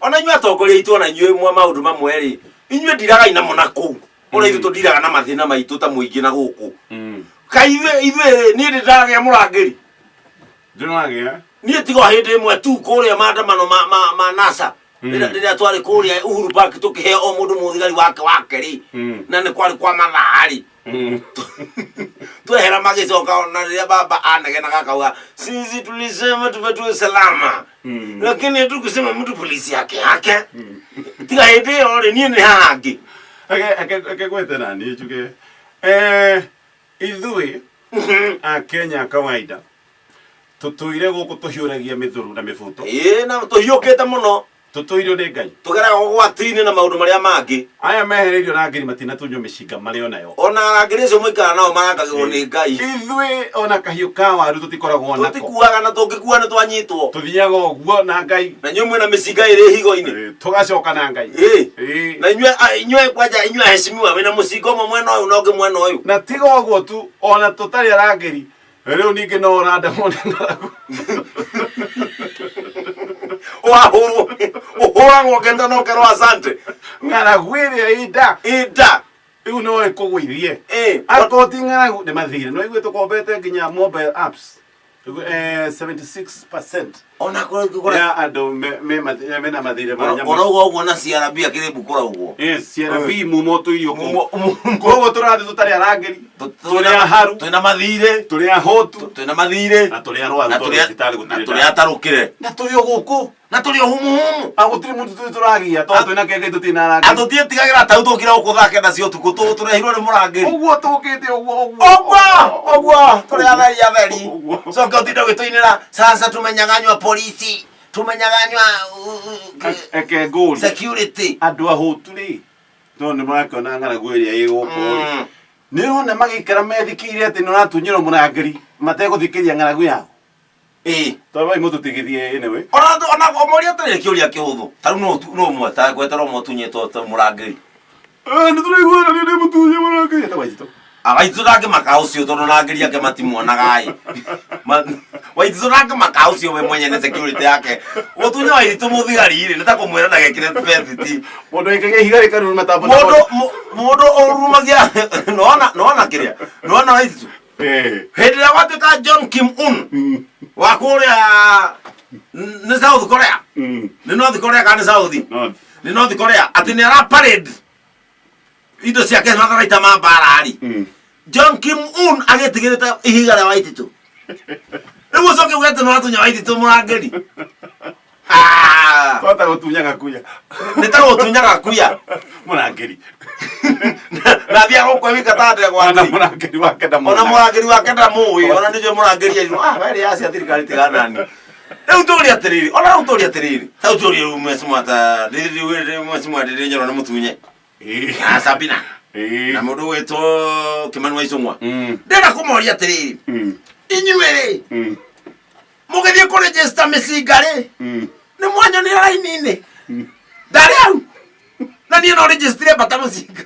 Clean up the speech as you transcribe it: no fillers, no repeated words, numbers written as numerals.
Ona inyuĩ atongoria aitũ, ona inyuĩ mwa maũndũ mamwe rĩ, inyuĩ ndiragai namo na kũu ũrĩa ithuĩ tũndiraga na mathĩna maitũ ta mũingĩ na gũkũ. Kaĩ ithuĩ niĩ ndĩ ndagĩa mũrangĩri? Ndĩragĩa. Niĩ tiga o hĩndĩ ĩmwe tu kũrĩa maandamano ma NASA, rĩrĩa twarĩ kũrĩa Uhuru Park, tũkĩheo o mũndũ mũthigari wake wake rĩ, na nĩ kwarĩ kwa mathaa rĩ, twehera magĩcoka. Ona rĩrĩa baba anegenaga akauga, "Sisi tulisema tupatiwe salama, lakini hatukusema mtu polisi yake yake." Tiga hĩndĩ ĩyo rĩ, niĩ nĩ haha ngĩ. Reke ngwete na niĩ njuge ithuĩ Akenya a kawaida tũtũire gũkũ tũhiũragia mĩthuru na mĩbuto. Ĩĩ, na tũhiũkĩte mũno. Tũtũirio nĩ Ngai. Tũgeraga ũgwati-inĩ na maũndũ marĩa mangĩ. Aya mehereirio rangĩri matinatunywo mĩcinga marĩ o nayo. Ona arangĩri acio mũikara nao marangagĩrwo nĩ Ngai. Ithuĩ ona kahiũ ka waru tũtikoragwo nako. Tũtikuaga, na tũngĩkua nĩ twanyitwo. Tũthiaga ũguo na Ngai. Na inyuĩ mwĩna mĩcinga ĩrĩ higo-inĩ. Tũgacoka na Ngai. Na inyuĩ kwanja inyuĩ aheshimiwa wĩna mũcinga ũmwe mwena ũyũ na ũngĩ mwena ũyũ. Na tiga ũguo tu, ona tũtarĩ arangĩri rĩu ningĩ no ũrandamwo nĩ ng'aragu. Wahũrwo, ũhũragwo ngeta na ũkerwo asante. Ng'aragu ĩrĩa ĩ nda. Ĩ nda. Rĩu no ĩkũgũithie. Akorwo ti ng'aragu nĩ mathirĩ. No igue tũkombete nginya mobile apps. 76% Ona kũrĩ ya andũ mena mathirĩ ma nyamũ. Ona ũguo ũguo na CRB akĩrĩ mbukũra ũguo. Yes, CRB mumo tũirio kũu. Koguo tũrathiĩ tũtarĩ arangĩri, tũrĩ aharu, Twĩna mathirĩ. Tũrĩ ahũtu, Twĩna mathirĩ. Na tũrĩ arwaru Na tondũ thibitarĩ na gũtirĩ tũrĩ ndawa. atarũkĩre. Na tũrĩ o gũkũ. Na tũrĩ o humuhumu. A gũtirĩ mũndũ tũrĩ tũragia tondũ twĩna kenge tũtirĩ na arangĩri. Atũtiĩtigagĩra tau tũkira gũkũ thaa 9 cia ũtukũ, tũrehirwo nĩ mũrangĩri. Ũguo tũkĩte ũguo ũguo. Ũguo ũguo tũrĩ atheri atheri. Ũguo. Coke ũtinde ũgĩtũinĩra, "Sasa tumenyang'anywa polisi, tumenyang'anywa Eke ngũrie. security." Andũ ahũtu rĩ, no nĩ marakĩona ng'aragu ĩrĩa ĩ gũkũ rĩ. Nĩ ũrona magĩikara methikĩire atĩ nĩ ũratunyĩrwo mũrangĩri mategũthikĩria ng'aragu yao. Tondũ vai mũtũtigithie anyway. Ona ũmoria atĩrĩrĩ kĩũria kĩhũthũ ta rĩu nũ ũmwe ta ngwetera ũmwe ũtunyĩtwo ta mũrangĩri. Nĩ tũraiguana nĩ mũtunye mũrangĩri etagwo Waititũ. Waititũ ndangĩmaka ũcio tondũ rangĩri ake matimuonaga ĩ. Waititũ ndangĩmaka ũcio we mwenye nĩ security yake. Gũtunya Waititũ mũthigari rĩ, nĩ ta kũmwĩra ndagekĩre vest. Mũndũ aikagia ihiga rĩkaruruma ta boda. Mũndũ ũrumagia nona nona kĩrĩa nona Waititũ. Hĩndĩ ĩrĩa gwatuĩka John Kim Un wa kũrĩa nĩ South Korea, nĩ North Korea kana nĩ South? North. Nĩ North Korea, atĩ nĩ ara parade indo ciake matharaita ma mbara rĩ, John Kim Un agĩtigĩrĩte ihiga rĩa Waititũ. Rĩu ũcoke uge atĩ nĩwatunya Waititũ mũrangĩri? Ah! Twata gũtunya gakuya. Nĩ ta gũtunya gakuya. Mũrangĩri. Na thiaga gũkũ wika ta ndegwa. Ona mũrangĩri wake Ona mũrangĩri wake ndamũĩ. Ona nĩnjũĩ mũrangĩri airwo, "Ah, we rĩa cia thirikari tiga nani." Rĩu tũrie atĩrĩrĩ, ona rĩu tũrie atĩrĩrĩ, ta rĩu tũrie rĩu mheshimiwa, ta rĩrĩ mheshimiwa Ndĩrĩ Nyoro nĩ mũtunye na Sabina na mũndũ wĩtwo Kĩmani wa Icũng'wa. Ndĩrenda kũmoria atĩrĩrĩ, inyuĩ rĩ, mũgĩthiĩ kũrĩnjĩsta mĩcinga rĩ, nĩ mwanyonire raini-inĩ ndarĩ hau? Na niĩ no rĩnjĩstire mbata mũcinga.